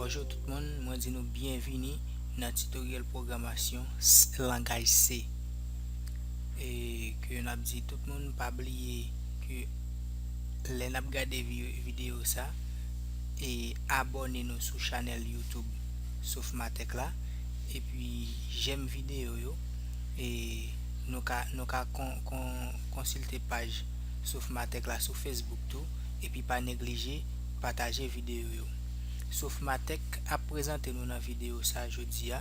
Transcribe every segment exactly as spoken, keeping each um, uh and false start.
Bonjou tout moun, mwen di nou byenvini nan titoryèl pwogramasyon s-, langaj C. E ke n ap di tout moun pa bliye ke lè n ap gade vi-, videyo sa, e abòne nou sou chanèl YouTube Sofmatech la, epi jèm videyo yo, e nou ka, nou ka kon-, kon-, konsilte paj Sofmatech la sou Facebook tou, epi pa neglije pataje videyo yo. Sofmatech ap prezante nou nan videyo sa jodi a,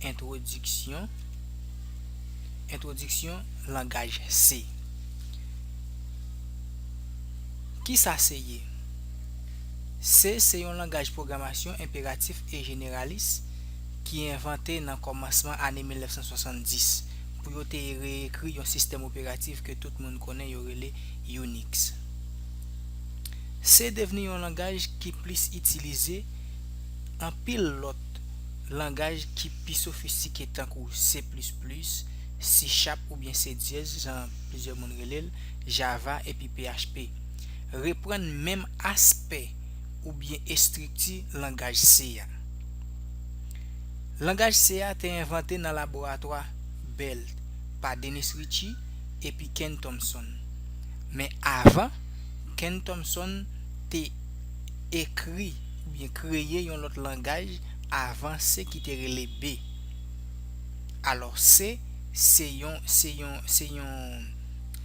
entwodiksyon, entwodiksyon langaj C. Kisa C ye? C se yon langaj pwogramasyon enperatif e jeneralis ki envante nan kòmansman ane mil nèf san swasanndis pou yo te reekri yon sistèm operatif ke tout moun konnen yo rele Unix. C devni yon langaj ki plis itilize anpil lòt langaj ki pi sofistike tankou C plis plis, C Sharp oubyen C dyèz, jan plizyè moun rele l, Java epi P H P. Reprann menm aspè oubyen estrikti langaj C a. Langaj C a te envante nan laboratwa Bell pa Dennis Ritchie epi Ken Thompson. Men avan, Ken Thompson te ekri oubyen kreye yon lòt langaj avan C ki te rele B. Alò, C, se yon, se yon, se yon,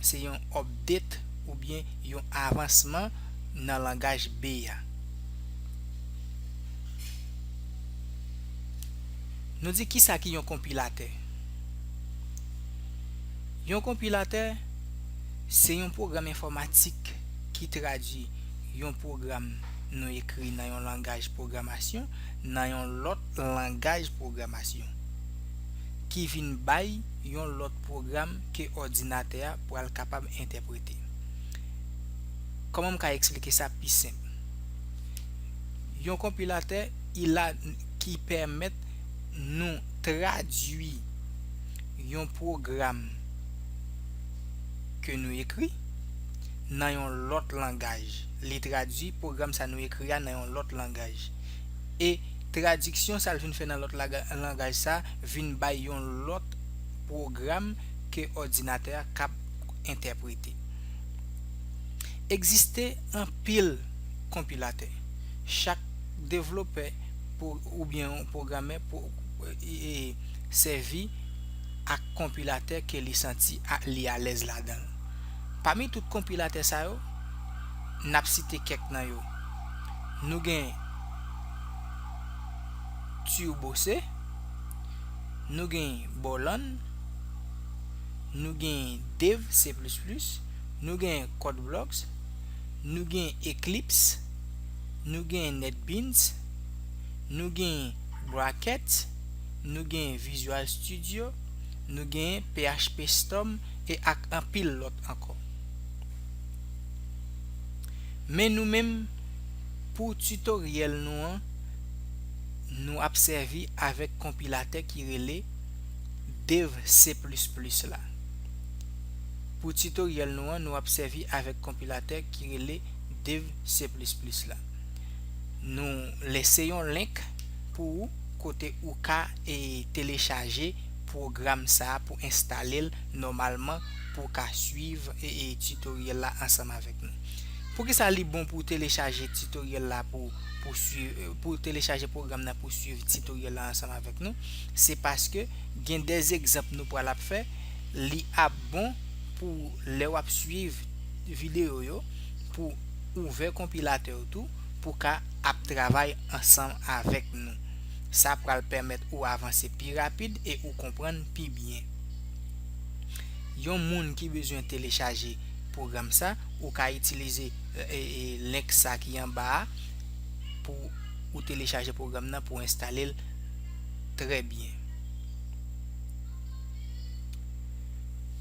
se yon update oubyen yon avansman nan langaj B a. Nou di kisa ki yon konpilatè? Yon konpilatè se yon pwogram enfòmatik ki tradui yon pwogram nou ekri nan yon langaj pwogramasyon nan yon lòt langaj pwogramasyon, ki vin bay yon lòt pwogram ke òdinatè a pral kapab entèprete. Kòman m ka eksplike sa pi senp? Yon konpilatè, i la ki pèmèt nou tradui yon pwogram ke nou ekri nan yon lòt langaj. Li tradui pwogram sa nou ekri a nan yon lòt langaj. E tradiksyon sa l vin fè nan lòt laga-, langaj sa vin bay yon lòt pwogram ke òdinatè a kab entèprete. Egziste anpil konpilatè. Chak devlopè pou, oubyen pwogramè pou, e, e, sèvi ak konpilatè ke li santi a, li alèz ladan l. Pami tout konpilatè sa yo, n ap site kèk nan yo. Nou gen Turbo C, nou gen Borland, nou gen Dev C plis plis, nou gen Code Blocks, nou gen Eclipse, nou gen NetBeans, nou gen Bracket, nou gen Visual Studio, nou gen P H P Storm e ak anpil lòt ankò. Men nou menm, pou titoryèl nou an, nou ap sèvi avèk konpilatè ki rele Dev C plis plis la. Pou titoryèl nou an, nou ap sèvi avèk konpilatè ki rele Dev C plis plis la. Nou lese yon link pou ou kote ou ka, e, telechaje pwogram sa a pou enstale l nòmalman pou w ka swiv, e, e, titoryèl la ansanm avèk nou. Poukisa li bon pou w telechaje titoryèl la pou, pou swiv, pou w telechaje pwogram nan pou swiv titoryèl la ansanm avèk nou? Se paske gen de egzanp nou pral ap fè, li ap bon pou lè w ap swiv videyo yo, pou ouvè konpilatè w tou, pou ka ap travay ansanm avèk nou. Sa pral pèmèt ou avanse pi rapid e ou konprann pi byen. Yon moun ki bezwen telechaje pwogram sa, ou ka itilize, e, e, link sa ki anba a pou ou telechaje pwogram nan pou enstale l trè byen.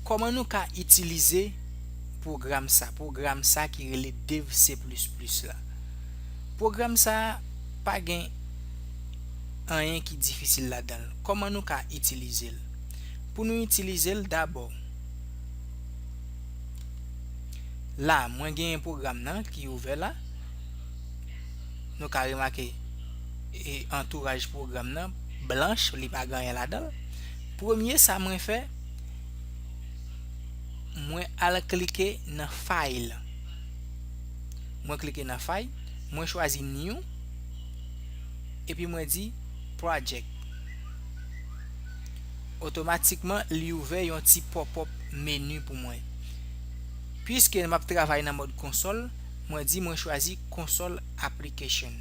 Kòman nou ka itilize pwogram sa, pwogram sa ki rele Dev C plis plis la? Pwogram sa pa gen anyen ki difisil ladan l. Kòman nou ka itilize l? Pou nou itilize l, dabò, la, mwen genyen pwogram nan ki ouvè la. Nou ka remake e, antouraj pwogram nan blanch, li pa gen anyen ladan l. Premye sa mwen fè, mwen al klike nan File. Mwen klike nan File, mwen chwazi New, epi mwen di Project. Otomatikman, li ouvè yon ti pop-up meni pou mwen. Piske m ap travay nan mòd konsòl, mwen di mwen chwazi Console Application.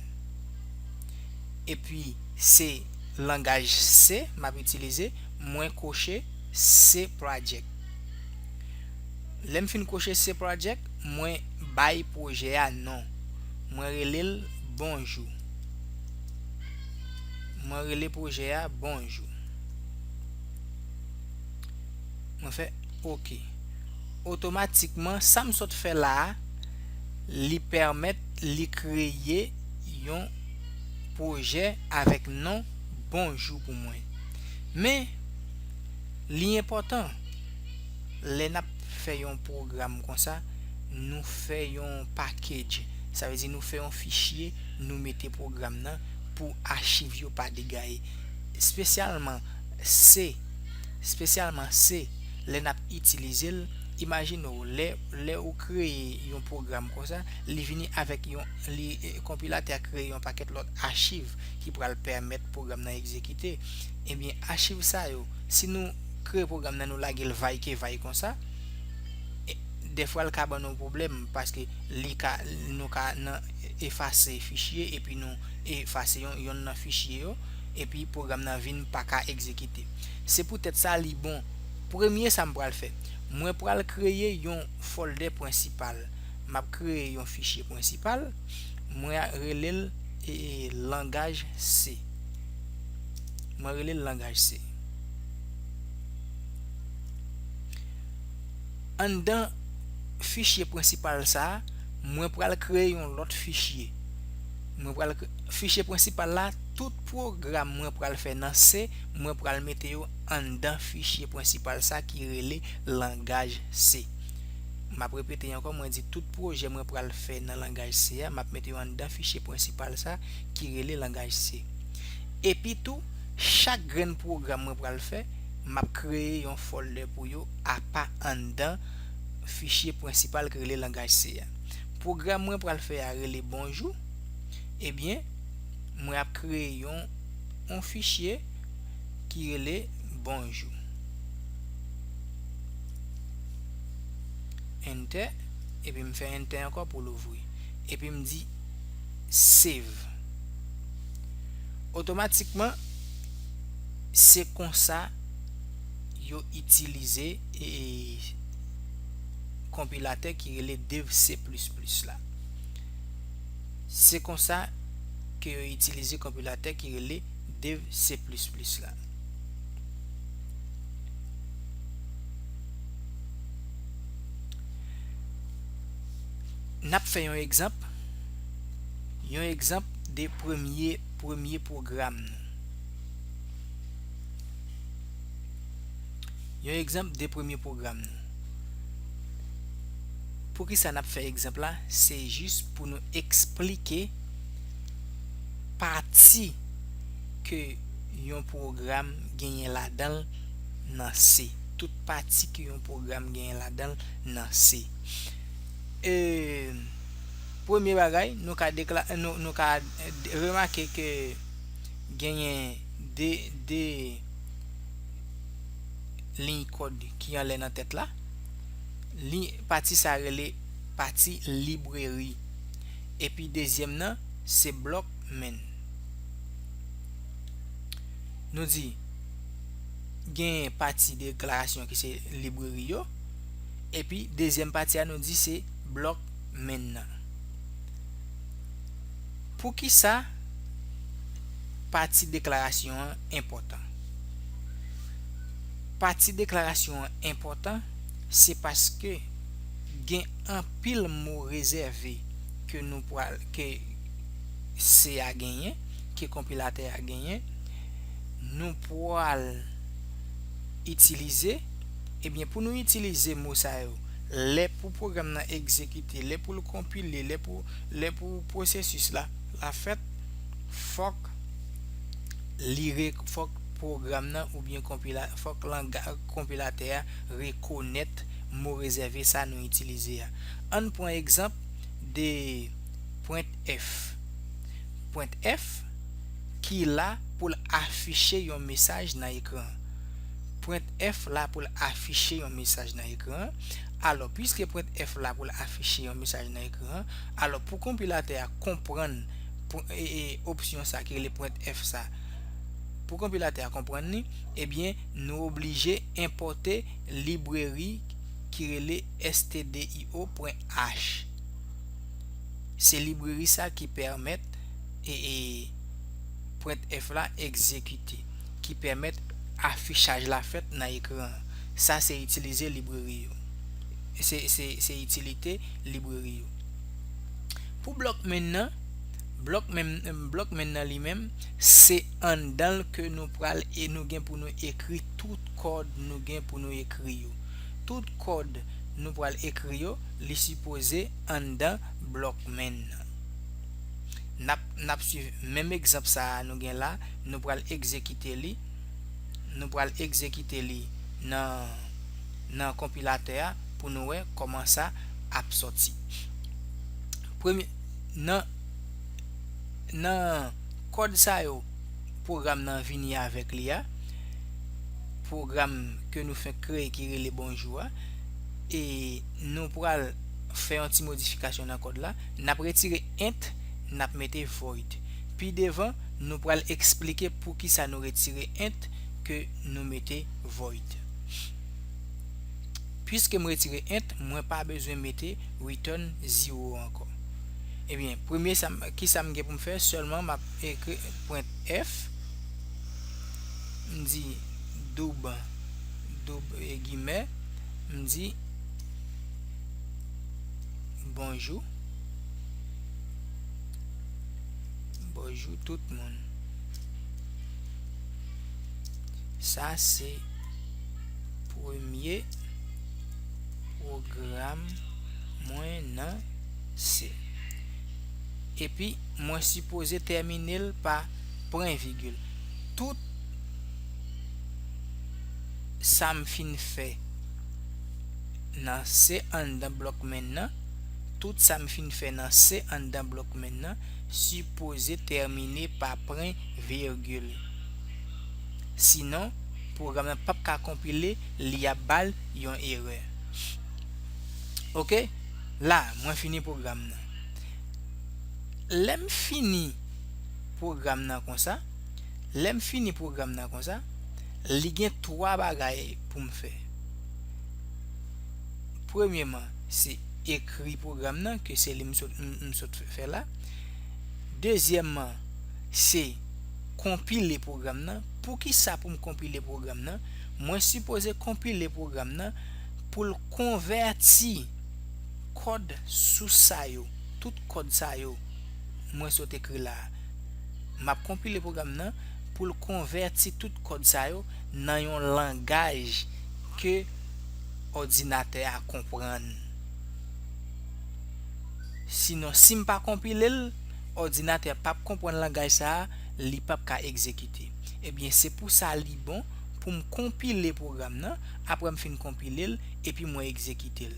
Epi, se langaj C m ap itilize, mwen koche Save Project. Lè m fin koche Save Project, mwen bay pwojè a non. Mwen rele l Bonjou. Mwen rele pwojè a Bonjou. Mwen fè OK. Otomatikman, sa m sot fè la a, li pèmèt li kreye yon pwojè avèk non Bonjou pou mwen. Men, li enpòtan, lè n ap fè yon pwogram konsa, nou fè yon package. Sa vle di nou fè yon fichye, nou mete pwogram nan pou achiv yo pa degaye. Espesyalman C, espesyalman C, lè n ap itilize l, imajine w, lè, lè ou kreye yon pwogram konsa, li vini avèk yon, li, e, konpilatè a kreye yon pakèt lòt achiv ki pral pèmèt pwogram nan egzekite. Ebyen, achiv sa yo, si nou kreye pwogram nan, nou lage l vay ke vay konsa, e, dèfwa l ka ban nou pwoblèm, paske li ka, nou ka nan efase fichye, epi nou efase yon, yonn nan fichye yo, epi pwogram nan vin pa ka egzekite. Se poutèt sa li bon. Premye sa m pral fè, mwen pral kreye yon fòldè prensipal. M ap kreye yon fichye prensipal, mwen rele l, e, e, langaj C. Mwen rele l langaj C. Anndan fichye prensipal sa a, mwen pral kreye yon lòt fichye. Mwen pral kre-, fichye prensipal la, tout pwogram mwen pral fè nan C, mwen pral mete yo anndan fichye prensipal sa ki rele langaj C. M ap repete ankò, mwen di tout pwojè mwen pral fè nan langaj C a, m ap mete yo anndan fichye prensipal sa ki rele langaj C. Epi tou, chak grenn pwogram mwen pral fè, m ap kreye yon fòldè pou yo apa anndan fichye prensipal ki rele langaj C a. Pwogram mwen pral fè a rele Bonjou. Ebyen, mwen ap kreye yon, yon fichye ki rele Bonjou. Enter, epi m fè enter ankò pou l ouvri. Epi m di save. Otomatikman, se konsa yo itilize, e, konpilatè ki rele Dev C plis plis la. Se konsa ke yo itilize konpilatè ki rele Dev C plis plis la. N ap fè yon egzanp, yon egzanp de premye, premye pwogram nou. Yon egzanp de premye pwogram nou. Poukisa n ap fè egzanp la? Se jis pou nou eksplike pati ke yon pwogram genyen ladan l nan C. Tout pati ke yon pwogram genyen ladan l nan C. E, premye bagay, nou ka dekla-, nou, nou ka, e, remake ke genyen de, de liy kòd ki anlè nan tèt la. Li, pati sa rele pati libreri. Epi dezyèm nan, se blòk main. Nou di, gen pati deklarasyon ki se libreri yo. Epi dezyèm pati a, nou di se blòk main nan. Poukisa pati deklarasyon an enpòtan? Pati deklarasyon an enpòtan, se paske gen anpil mo rezève ke nou pral, ke C a genyen, ke konpilatè a genyen, nou pral itilize. Ebyen, pou nou itilize mo sa yo, lè pou pwogram nan egzekite, lè pou l konpile, lè pou, lè pou pwosesis la, la fèt, fòk Li re, fòk pwogram nan oubyen konpila, fòk langa, konpilatè a rekonèt mo rezève sa nou itilize a. Ann pran egzanp de pwent F. Pwent F ki la pou l afiche yon mesaj nan ekran. Pwent F la pou l afiche yon mesaj nan ekran. Alò, piske pwent F la pou l afiche yon mesaj nan ekran, alò pou konpilatè a konprann pw- e, e, opsyon sa ki rele pwent F sa, pou konpilatè a konprann li, ebyen, nou oblije enpòte libreri ki rele stdio.h. Se libreri sa ki pèmèt e, e, pwent F la egzekite, ki pèmèt afichaj la fèt nan ekran an. Sa se itilize libreri yo. Se, se, se itilite libreri yo. Pou Blockman nan, Blockman, Blockman nan li menm, se anndan l ke nou pral e nou gen pou nou ekri tout kòd nou gen pou nou ekri yo. Tout kòd nou pral ekri yo, li sipoze anndan Blockman nan. N ap, n ap swiv menm egzanp sa a nou gen la, nou pral egzekite li, nou pral egzekite li nan, nan konpilatè a pou nou wè kòman sa ap sòti. Premye, nan, nan kòd sa yo, pwogram nan vini avèk li a, pwogram ke nou fenk kreye ki rele Bonjou a, e nou pral fè yon ti modifikasyon nan kòd la. N ap retire int, n ap mete void. Pi devan, nou pral eksplike poukisa nou retire int ke nou mete void. Piske m retire int, mwen pa bezwen mete return zero ankò. Ebyen, premye sa m, kisa m gen pou m fè? Sèlman m ap ekri pwent F, m di doub, doub e gimè, m di bonjou. Bonjou tout moun. Sa se premye pwogram mwen nan C. Epi, mwen sipoze tèmine l pa pwen vigil. Tout sa m fin fè nan C anndan Blockman nan, tout sa m fin fè nan C anndan Blockman nan, sipoze tèmine pa pwen vigil. Sinon, pwogram nan p ap ka konpile, li ap ba l yon erè. Oke, la, mwen fini pwogram nan. Lè m fini pwogram nan konsa, lè m fini pwogram nan konsa, li gen twa bagay pou m fè. Premyeman, se ekri pwogram nan, ke se li m sot, m, m sot fè la. Dezyèmman, se konpile pwogram nan. Poukisa pou m konpile pwogram nan? Mwen sipoze konpile pwogram nan pou l konvèti kòd sous sa yo, tout kòd sa yo mwen sot ekri la a. M ap konpile pwogram nan pou l konvèti tout kòd sa yo nan yon langaj ke òdinatè a konprann. Sinon, si m pa konpile l, òdinatè p ap konprann langaj sa a, li p ap ka egzekite. Ebyen, se pou sa li bon pou m konpile pwogram nan, apre m fin konpile l, epi mwen egzekite l.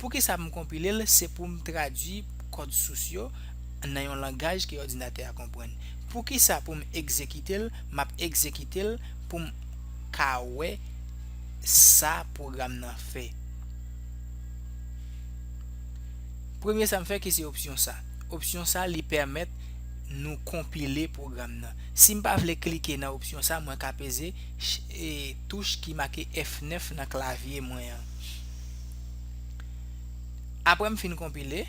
Poukisa m konpile l? Se pou m tradui kòd sous yo nan yon langaj ke òdinatè a konprann. Poukisa pou m egzekite l? M ap egzekite l pou m ka wè sa pwogram nan fè. Premye sa m fè ki se opsyon sa. Opsyon sa li pèmèt nou konpile pwogram nan. Si m pa vle klike nan opsyon sa, mwen ka peze ch-, e, touch ki make F nèf nan klavye mwen an. Apre m fin konpile,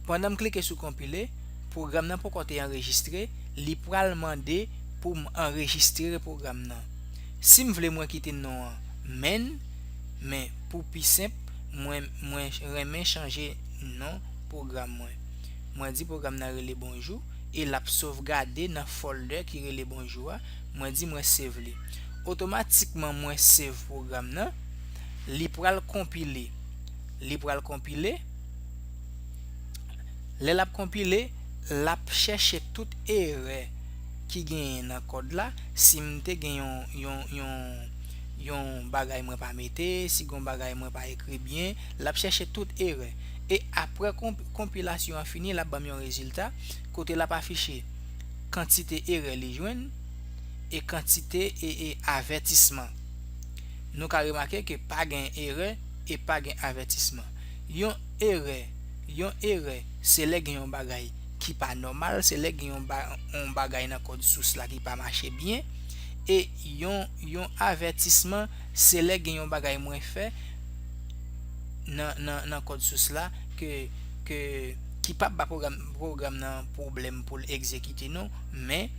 pandan m klike sou konpile, pwogram nan poko te anrejistre, li pral mande pou m anrejistre pwogram nan. Si m vle mwen kite non an main, men pou pi senp, mwen, mwen renmen chanje non pwogram mwen. Mwen di pwogram nan rele Bonjou e l ap sovgade nan folder ki rele Bonjou a, mwen di mwen save li. Otomatikman mwen save pwogram nan, li pral konpile. Li pral konpile. Lè l ap konpile, l ap chèche tout erè ki genyen nan kòd la. Si m te gen yon, yon, yon, yon bagay mwen pa mete, si gen yon bagay mwen pa ekri byen, l ap chèche tout erè. E apre konp-, konpilasyon an fini, l ap ban m yon rezilta kote l ap afiche kantite erè li jwenn e kantite e, e avètisman. Nou ka remake ke pa gen erè e pa gen avètisman. Yon erè, yon erè, se lè gen yon bagay ki pa nòmal, se lè gen yon ba-, yon bagay nan kòd sous la ki pa mache byen, e yon, yon avètisman, se lè gen yon bagay mwen fè nan, nan, nan kòd sous la ke, ke, ki p ap ba pwogram, pwogram nan pwoblèm pou l egzekite non, men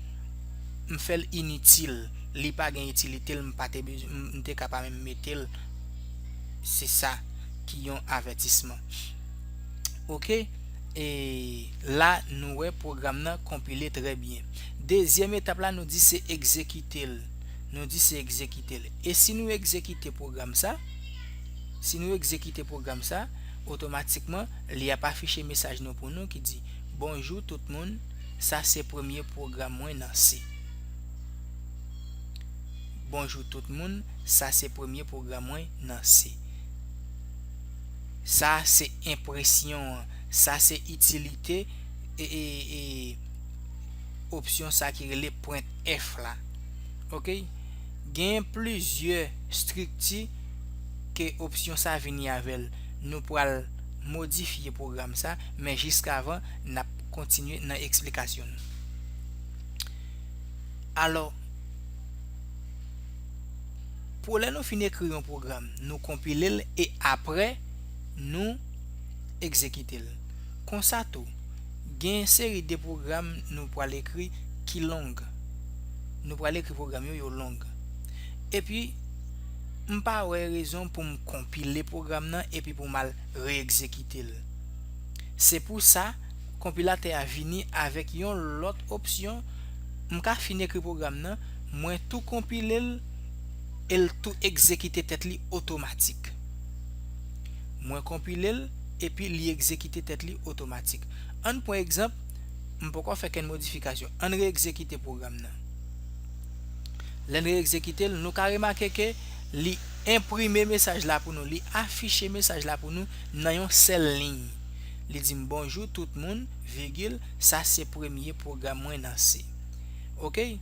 m fè l initil, li pa gen itilite l, m pa te bezwen, m, m te ka pa menm mete l. Se sa ki yon avètisman. Oke, e la nou wè pwogram nan konpile trè byen. Dezyèm etap la, nou di se egzekite l. Nou di se egzekite l. E si nou egzekite pwogram sa, si nou egzekite pwogram sa, otomatikman, li ap afiche mesaj nou pou nou ki di, "Bonjou tout moun, sa se premye pwogram mwen nan C." Bonjou tout moun, sa se premye pwogram mwen nan C. Sa se enpresyon an, sa se itilite e, e, e opsyon sa ki rele print F la. Oke? Gen plizyè estrikti ke opsyon sa vini avè l. Nou pral modifye pwogram sa, men jiskavan, n ap kontinye nan eksplikasyon nou. Alò, pou lè nou fin ekri yon pwogram, nou konpile l e apre, nou egzekite l. Konsa tou, gen seri de pwogram nou pral ekri ki long. Nou pral ekri pwogram yo, yo long. Epi, m pa wè rezon pou m konpile pwogram nan epi pou m al reyegzekite l. Se pou sa, konpilatè a vini avèk yon lòt opsyon. M ka fin ekri pwogram nan, mwen tou konpile l, e l tou egzekite tèt li otomatik. Mwen konpile l, epi li egzekite tèt li otomatik. Ann pran egzanp, m poko fè kenn modifikasyon. Ann reyegzekite pwogram nan. Lè n reyegzekite l, nou ka remake ke li enprime mesaj la pou nou, li afiche mesaj la pou nou nan yon sèl liy. Li di m, "Bonjou tout moun, vigil, sa se premye pwogram mwen nan C." Oke?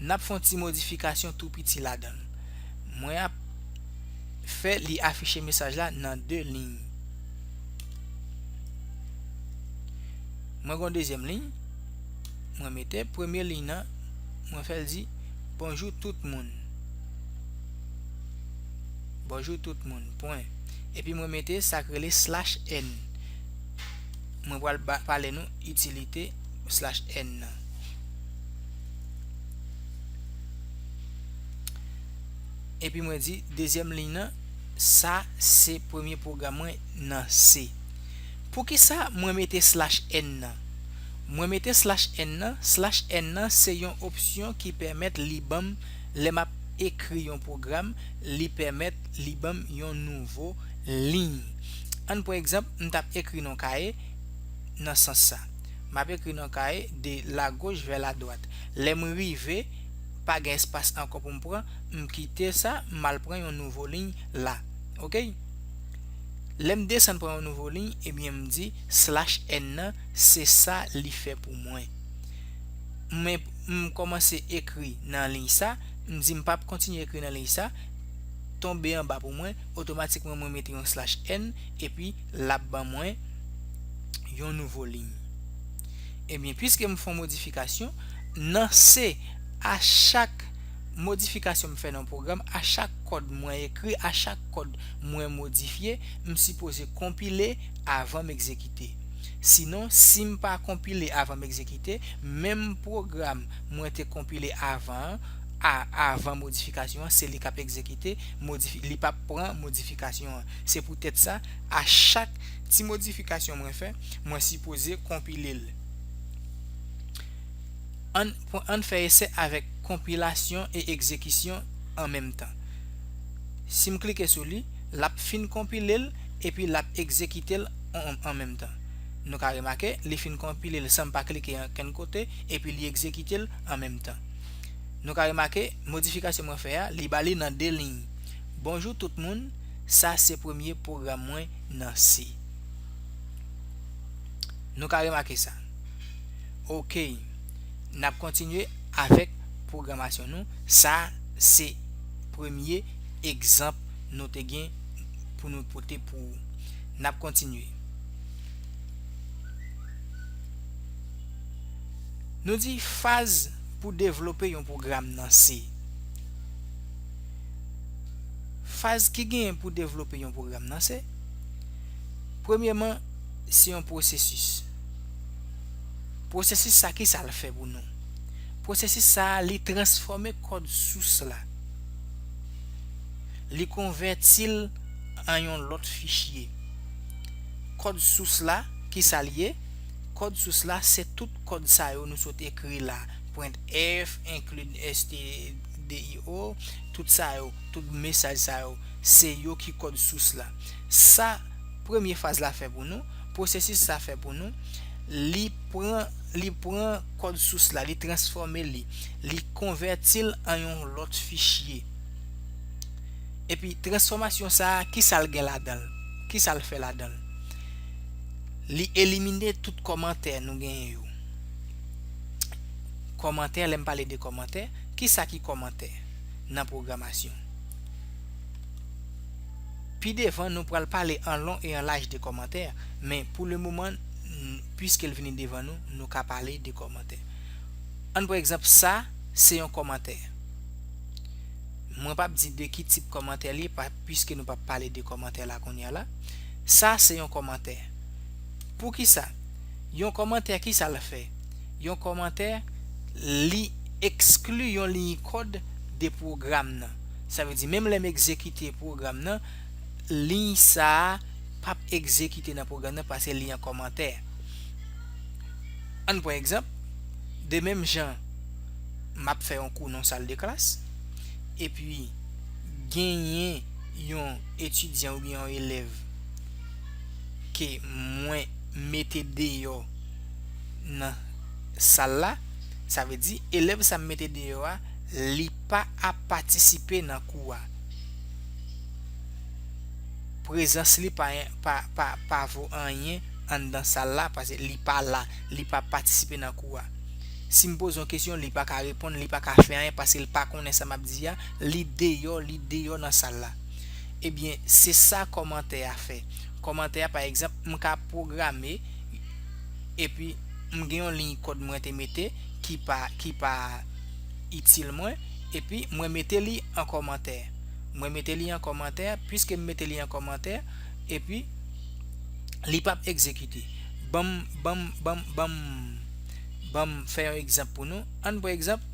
N ap fè yon ti modifikasyon tou piti ladan l. Mwen ap fè li afiche mesaj la nan de liy. Mwen gen yon dezyèm liy. Mwen mete premye liy nan, mwen fè l di, "Bonjou tout moun." Bonjou tout moun, pwen. Epi mwen mete sa k rele slash N. Mwen pral ba-, pale nou itilite slash N nan. Epi mwen di, dezyèm liy nan, sa se premye pwogram mwen nan C. Poukisa mwen mete slash N nan? Mwen mete slash N nan, slash N nan se yon opsyon ki pèmèt li ban m, lè m ap ekri yon pwogram, li pèmèt li ban m yon nouvo liy. Ann pran egzanp, m t ap ekri nan kaye nan sans sa. M ap ekri nan kaye de la gauche vers la droite. Lè m rive, pa gen espas ankò pou m pran, m kite sa, m al pran yon nouvo liy la. Oke? Lè m desann pran yon nouvo liy, ebyen m di slash N nan, se sa li fè pou mwen. Men m kòmanse ekri nan liy sa, m di m p ap kontinye ekri nan liy sa, tonbe anba pou mwen, otomatikman mwen mete yon slash N, epi l ap ban mwen yon nouvo liy. Ebyen, piske m fè yon modifikasyon, nan C, a chak modifikasyon m fè nan pwogram, a chak kòd mwen ekri, a chak kòd mwen modifye, m sipoze konpile avan m egzekite. Sinon, si m pa konpile avan m egzekite, menm pwogram mwen te konpile avan an, a, avan modifikasyon an, se li k ap egzekite, modifi-, li p ap pran modifikasyon an. Se poutèt sa, a chak ti modifikasyon mwen fè, mwen sipoze konpile l. Ann, ann fè esè avèk konpilasyon e egzekisyon an menm tan. Si m klike sou li, l ap fin konpile l epi l ap egzekite l an, an menm tan. Nou ka remake, li fin konpile l san m pa klike ankenn kote, epi li egzekite l an menm tan. Nou ka remake, modifikasyon mwen fè a, li ba li nan de liy. Bonjou tout moun, sa se premye pwogram mwen nan C. Nou ka remake sa. Ok, n ap kontinye avèk pwogramasyon nou. Sa se premye egzanp nou te gen pou nou pote pou ou. N ap kontinye. Nou di faz pou devlope yon pwogram nan C. Faz ki genyen pou devlope yon pwogram nan C, premyèman, se yon pwosesis. Pwosesis sa, ki sa l fè pou nou? Pwosesis sa, li transfòme kòd sous la. Li konvèti l an yon lòt fichye. Kòd sous la, ki sa l ye? Kòd sous la, se tout kòd sa yo nou sot ekri la. Printf, include stdio, tout sa yo, tout mesaj sa yo, se yo ki kòd sous la. Sa, premye faz la fè pou nou, pwosesis sa fè pou nou, li pran, li pran kòd sous la, li transfòme li, li konvèti l an yon lòt fichye. Epi, transfòmasyon sa a, ki sa l gen ladan l? Ki sa l fè ladan l? Li elimine tout kòmantè nou genyen yo. Kòmantè, lè m pale de kòmantè, ki sa ki kòmantè nan pwogramasyon? Pi devan, nou pral pale an lon e an laj de kòmantè, men pou le moman, n-, piske l vini devan nou, nou ka pale de kòmantè. Ann pran egzanp, sa, se yon kòmantè. Mwen p ap di de ki tip kòmantè li ye, pa, piske nou p ap pale de kòmantè la kounye a la. Sa, se yon kòmantè. Poukisa? Yon kòmantè, ki sa l fè? Yon kòmantè, li ekskli yon liy kòd de pwogram nan. Sa vle di, menm lè m egzekite pwogram nan, liy sa a p ap egzekite nan pwogram nan paske li an kòmantè. Ann pran egzanp, de menm jan, m ap fè yon kou nan sal de klas, epi genyen yon etidyan oubyen yon elèv ke mwen mete deyò nan sal la, sa vle di, elèv sa m mete deyò a, li pa ap patisipe nan kou a. Prezans li pa, pa, pa, pa vo anyen anndan sal la, paske li pa la, li pa patisipe nan kou a. Si m poze yon kesyon, li pa ka reponn, li pa ka fè anyen, paske li pa konnen sa m ap di a, li deyò, li deyò nan sal la. Ebyen, se sa kòmantè a fè. Kòmantè a, pa egzanp, m ka pwograme, epi m gen yon liy kòd mwen te mete ki pa, ki pa itil mwen, epi mwen mete li an kòmantè. Mwen mete li an kòmantè, piske m mete li an kòmantè, epi li p ap egzekite. Ban m, ban m, ban m, ban m, ban m fè yon egzanp pou nou. Ann pran egzanp,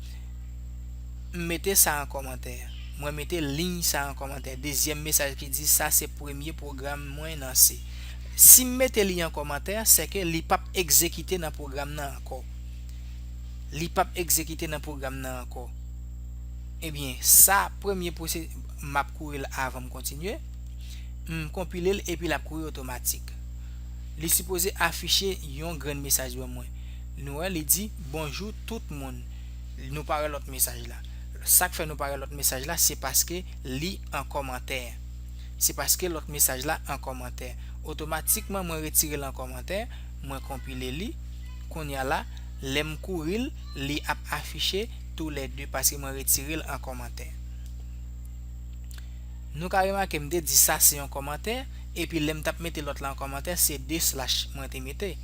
m mete sa an kòmantè. Mwen mete liy sa an kòmantè. Dezyèm mesaj ki di, sa se premye pwogram mwen nan C. Si m mete li an kòmantè, se ke li p ap egzekite nan pwogram nan ankò. Li p ap egzekite nan pwogram nan ankò. Ebyen, sa premye pwose-, m ap kouri l avan m kontinye. M konpile l epi l ap kouri otomatik. Li sipoze afiche yon grenn mesaj ban mwen. Nou wè, li di, bonjou tout moun. Nou pa wè lòt mesaj la. Sa k fè nou pa wè lòt mesaj la, se paske li an kòmantè. Se paske lòt mesaj la an kòmantè. Otomatikman, mwen retire l an kòmantè, mwen konpile li. Kounye a la, lè m kouri l, li ap afiche toulède paske mwen retire l an kòmantè. Nou ka remake m te di sa se yon kòmantè, epi lè m t ap mete lòt la an kòmantè, se de slash mwen te mete.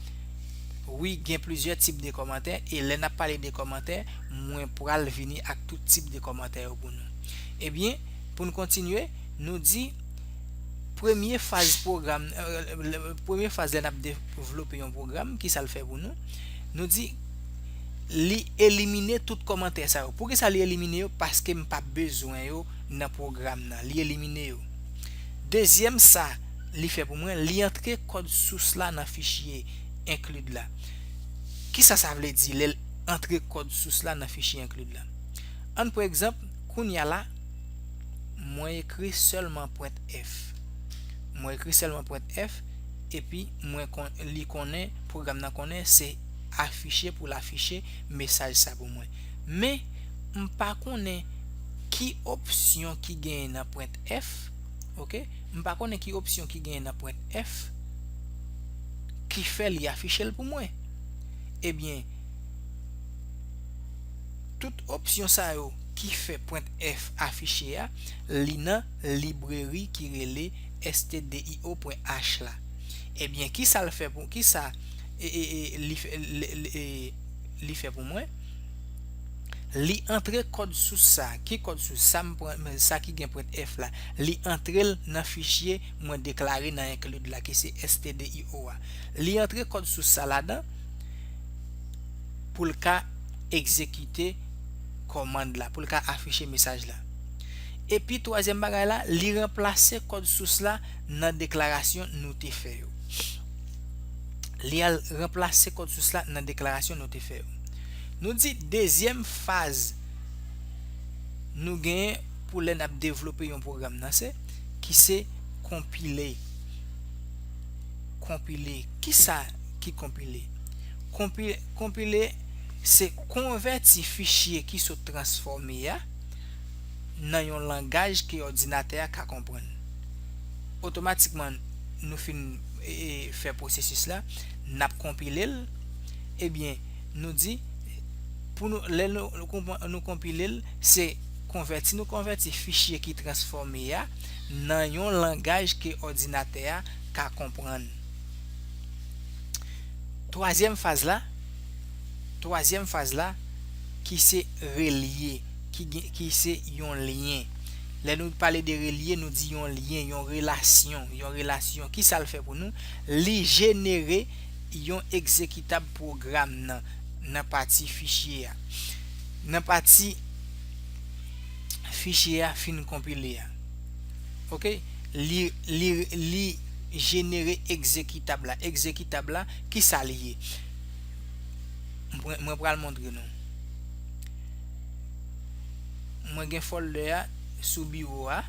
Wi, gen plizyè tip de kòmantè, e lè n ap pale de kòmantè, mwen pral vini ak tout tip de kòmantè yo pou nou. Ebyen, pou n kontinye, nou di premye faz pwogram, euh, le, premye faz lè n ap devlope yon pwogram, ki sa l fè pou nou? Nou di, li elimine tout kòmantè sa yo. Poukisa li elimine yo? Paske m pa bezwen yo nan pwogram nan. Li elimine yo. Dezyèm sa li fè pou mwen, li antre kòd sous la nan fichye include la. Kisa sa vle di lè l antre kòd sous la nan fichye include la? Ann pran egzanp, kounye a la, mwen ekri sèlman printf. Mwen ekri sèlman printf, epi mwen kon, li konnen, pwogram nan konnen se afiche pou l afiche mesaj sa pou mwen. Men, m pa konnen ki opsyon ki genyen nan pwent F, oke? M pa konnen ki opsyon ki genyen nan pwent F ki fè li afiche l pou mwen. Ebyen, tout opsyon sa yo ki fè pwent F afiche a, li nan libreri ki rele stdio.h la. Ebyen, kisa l fè pou, kisa, e, e, e, li fè, li, li, e, li fè pou mwen? Li antre kòd sous sa. Ki kòd sous? Sa m pran, men sa ki gen pwent F la. Li antre l nan fichye mwen deklare nan include la, ki se stdio a. Li antre kòd sous sa ladan pou l ka egzekite kòmand la, pou l ka afiche mesaj la. Epi twazyèm bagay la, li ranplase kòd sous la nan deklarasyon nou te fè yo. Li al ranplase kòd sous la nan deklarasyon nou te fè yo. Nou di dezyèm faz nou genyen pou lè n ap devlope yon pwogram nan se, ki se konpile. Konpile. Kisa ki konpile? Konpi-, konpile se konvèti fichye ki sot transfòme a nan yon langaj ke òdinatè a ka konprann. Otomatikman, nou fin, e, e, fè pwosesis la, n ap konpile l. Ebyen, nou di, pou nou, lè nou, nou konpile l, se konvèti, nou konvèti fichye ki transfòme a nan yon langaj ke òdinatè a ka konprann. Twazyèm faz la, twazyèm faz la, ki se relye, ki gen, ki se yon lyen. Lè nou pale de relye, nou di yon lyen, yon relasyon, yon relasyon. Kisa l fè pou nou? Li jenere yon egzekitab pwogram nan, nan pati fichye a. Nan pati fichye a fin konpile a. Oke? Li, li, li jenere egzekitab la. Egzekitab la, kisa li ye? Mwen, mwen pral montre nou. Mwen gen folder a sou biwo a.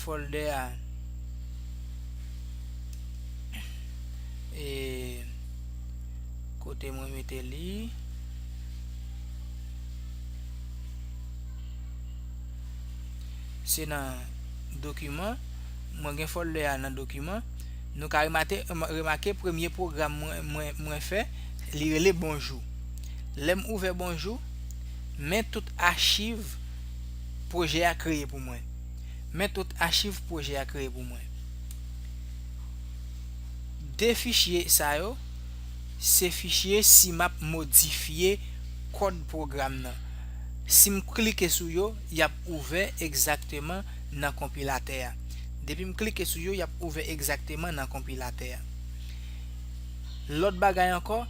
Folder a, e, kote mwen mete li? Se nan dokiman. Mwen gen folder a nan dokiman. Nou ka remate, remake premye pwogram mwen, mwen, mwen fè, li rele Bonjou. Lè m ouvè Bonjou, men tout achiv pwojè a kreye pou mwen. Men tout achiv pwojè a kreye pou mwen. De fichye sa yo, se fichye si m ap modifye kòd pwogram nan. Si m klike sou yo, y ap ouvè egzakteman nan konpilatè a. Depi m klike sou yo, y ap ouvè egzakteman nan konpilatè a. Lòt bagay ankò,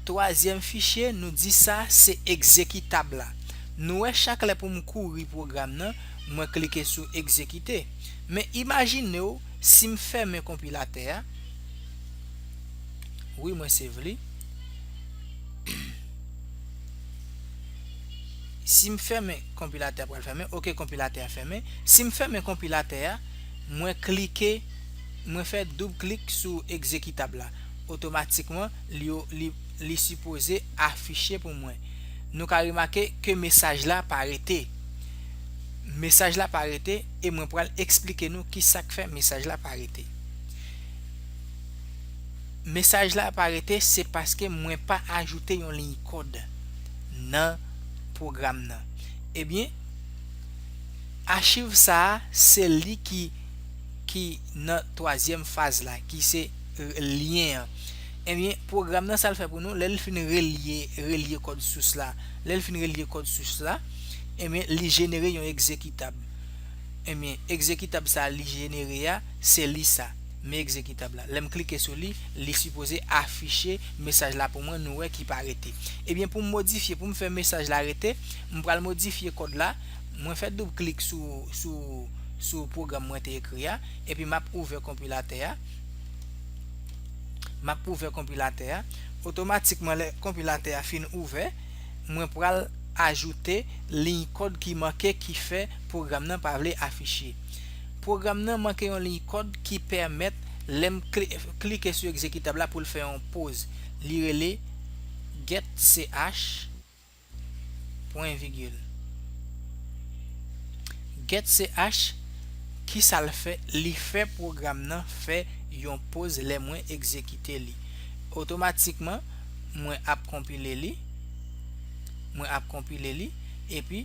twazyèm fichye, nou di sa se egzekitab la. Nou wè chak lè pou m kouri pwogram nan, mwen klike sou egzekite. Men imajine w, si m fèmen konpilatè a, wi, mwen save li. Si m fèmen, konpilatè a pral fèmen. Oke, konpilatè a fèmen. Si m fèmen konpilatè a, mwen klike, mwen fè doub klik sou egzekitab la. Otomatikman, li, li, li sipoze afiche pou mwen. Nou ka remake ke mesaj la pa rete. Mesaj la pa rete e mwen pral eksplike nou ki sa k fè mesaj la pa rete. Mesaj la pa rete, se paske mwen pa ajoute yon liy kòd nan pwogram nan. Ebyen, achiv sa a, se li ki, ki nan twazyèm faz la, ki se, e, lyen an. Ebyen, pwogram nan, sa l fè pou nou, lè l fin relye, relye kòd sous la, lè l fin relye kòd sous la, ebyen, li jenere yon egzekitab. Ebyen, egzekitab sa a li jenere a, se li sa. Men egzekitab la. Lè m klike sou li, li sipoze afiche mesaj la pou mwen, nou wè ki pa rete. Ebyen, pou m modifye, pou m fè mesaj la rete, m pral modifye kòd la. Mwen fè doub klik sou, sou, sou pwogram mwen te ekri a, epi m ap ouvè konpilatè a. M ap ouvè konpilatè a. Otomatikman, lè konpilatè a fin ouvè, mwen pral ajoute liy kòd ki manke ki fè pwogram nan pa vle afiche. Pwogram nan manke yon liy kòd ki pèmèt Lè m kli- klike sou egzekitab la pou l fè yon poz, li rele get ch pwen vigil. Get ch, kisa l fè? Li fè pwogram nan fè yon poz lè mwen egzekite li. Otomatikman, mwen ap konpile li. Mwen ap konpile li. Epi,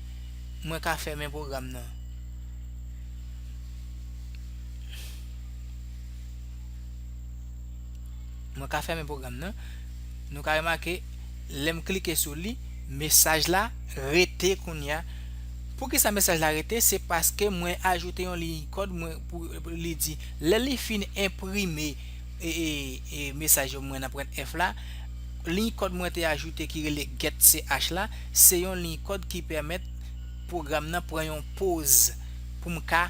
mwen ka fèmen pwogram nan. Mwen ka fèmen pwogram nan. Nou ka remake, lè m klike sou li, mesaj la rete kounye a. Poukisa mesaj la rete? Se paske mwen ajoute yon liy kòd mwen pou li di, lè li fin enprime e, e, e mesaj yo mwen nan printf la, liy kòd mwen te ajoute ki rele get ch la, se yon liy kòd ki pèmèt pwogram nan pran yon poz pou m ka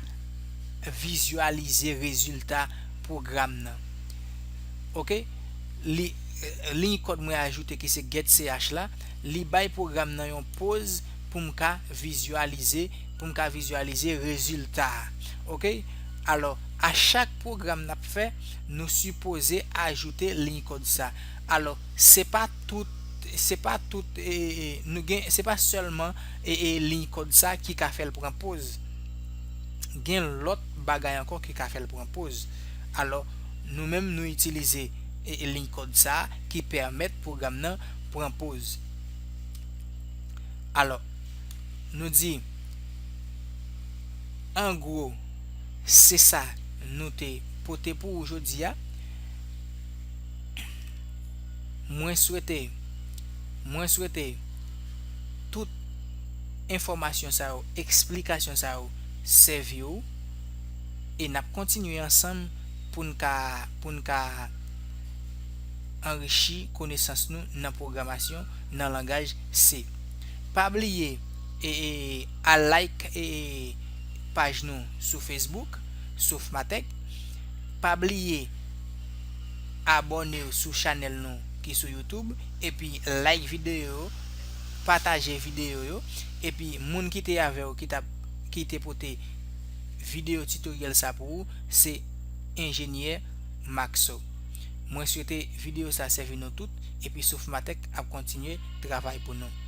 vizyalize rezilta pwogram nan. Oke? Li, liy kòd mwen ajoute ki se get ch la, li bay pwogram nan yon poz pou m ka vizyalize, pou m ka vizyalize rezilta a. Oke? Alò, a chak pwogram n ap fè, nou sipoze ajoute liy kòd sa. Alò, se pa tout, se pa tout, e, e, nou gen, se pa sèlman, e, e, liy kòd sa ki ka fè l pran poz. Gen lòt bagay ankò ki ka fè l pran poz. Alò, nou menm nou itilize, e, e, liy kòd sa ki pèmèt pwogram nan pran poz. Alò, nou di, an gwo, se sa nou te pote pou ou jodi a. Mwen swete, mwen swete tout enfòmasyon sa yo, eksplikasyon sa yo sèvi w, e n ap kontinye ansanm pou n ka, pou n ka anrichi konesans nou nan pwogramasyon nan langaj C. Pa bliye, e, e, al like, e, paj nou sou Facebook, Soufmatech. Pa bliye abòne w sou chanèl nou ki sou YouTube, epi like videyo yo, pataje videyo yo, epi moun ki te avè w ki t ap, ki te pote videyo titoryèl sa pou ou, se enjenyè Maxo. Mwen swete videyo sa sèvi nou tout, epi Soufmatech ap kontinye travay pou nou.